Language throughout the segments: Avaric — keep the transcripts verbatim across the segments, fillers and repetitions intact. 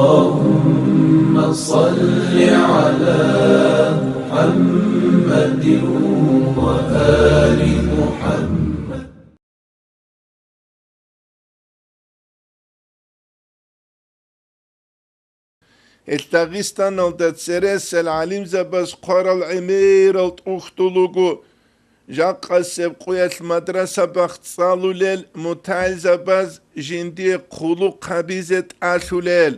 اللهم صل على محمد وآل محمد. Гьел Дагъистаналда цересел гӀалимзабаз хъварал гӀемерал тӀухьдул руго, жакъасеб къуялъ мадраса бахцӀалулел мутагӀилзабаз жиндие хъулухъ гьабизе тӀалъулел.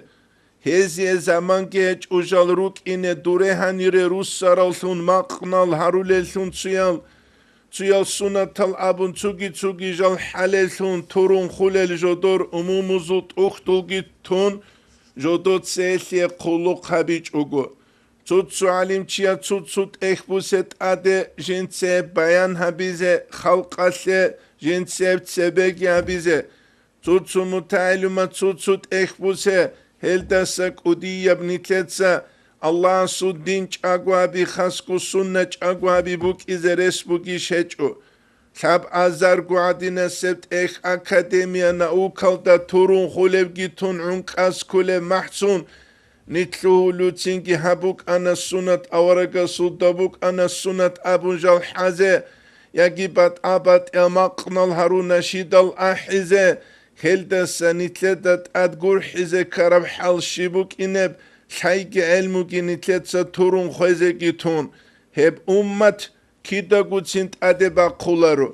Гьезие заманги гьечӀо жал рукӀине дуре гьанире руссаравлъун макънал гьарулеллъун цуял, цуял сунатал абун цуги-цуги жал хӀалеллъун турун хулел жодор умумузул тӀухьдулги тун, жодоцелъе хъулухъ гьабичӀого. Цо-цо гӀалимчияз цо-цо тӀехь бусе тӀаде жинцеб баян гьабизе, халкъалъе жинцеб цебеги гьабизе, цо-цо мутагӀилумаз цо-цо тӀехь бусе, гьелдаса кӀудияб нилъеца Аллагьасул дин чӀаго гьаби, хасго сунна чӀаго гьаби букӀизе рес бугищ гьечӀо. Лъаб азарго гӀадинасеб тӀехь академия наукалда турун хулебги тун гӀункӀаз кколеб махӀцун, нилъ лъугьулуцинги гьаб букӀана сунат, аварагасулда букӀана сунат абун жал хӀазе, яги батӀа-батӀиял макънал гьаруна щидал ахӀизе, гьелдаса нилъеда тӀад гурхӀизе ккараб хӀал щиб букӀинеб, лъайги гӀелмуги нилъеца турун хвезеги тун. Гьеб уммат кидагуцин тӀаде бахъуларо.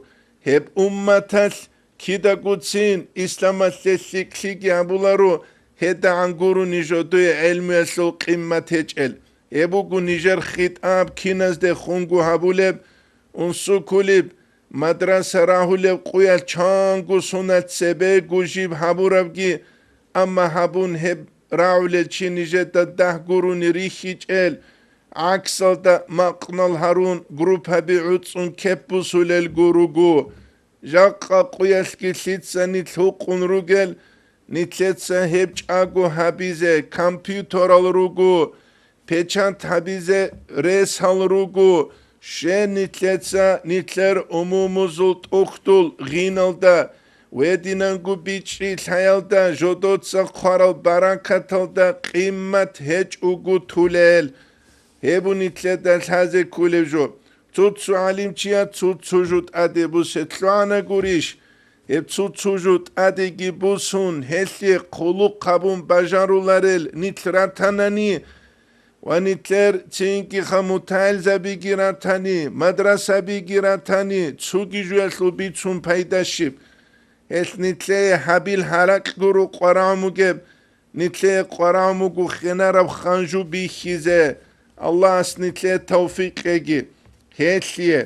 Гьеб умматалъ кидагуцин исламалъе лъикӀлъиги гьабуларо, гьедагӀан гурони жодое гӀелмуялъул къиммат гьечӀел. Гьеб буго нижер хитӀаб киназде хунго гьабулеб, унсукулеб, мадраса рагьулеб къуялъ чанго сунат цебего жиб гьабурабги, амма гьабун гьеб рагӀулел чи нижеда дагь гурони рихьичӀел, гӀаксалда макънал гьарун группаби гӀуцӀун кеп бусулелго руго. Жакъа къуялъги лъица нилъ гьукъун ругел, нилъеца гьеб чӀаго гьабизе компьютерал руго, печать гьабизе ресал руго, щен нилъеца нилъер умумузул тӀухьдул гъиналда, гьединанго бичӀчӀи лъаялда жодоца хъварал баракаталда къиммат гьечӀого тулел. Гьеб нилъеда лъазе кколеб жо. Цо-цо гӀалимчияз цо-цо жо тӀаде бусе лъугӀана гурищ? Гьеб цо-цо жо тӀадеги бусун, гьелъие хъулухъ гьабун бажаруларел нилъ ратанани ва нилъер цинги ха мутагӀилзабиги ратани, мадрасабиги ратани, цоги жуялъул бицун пайда щиб? Гьелъ нилъее гьабил гьаракь гуро къварагӀун бугеб, нилъее къварагӀун буго хинараб ханжу бихьизе. Аллагьас нилъее тавфикъ кьеги. Гьелъие,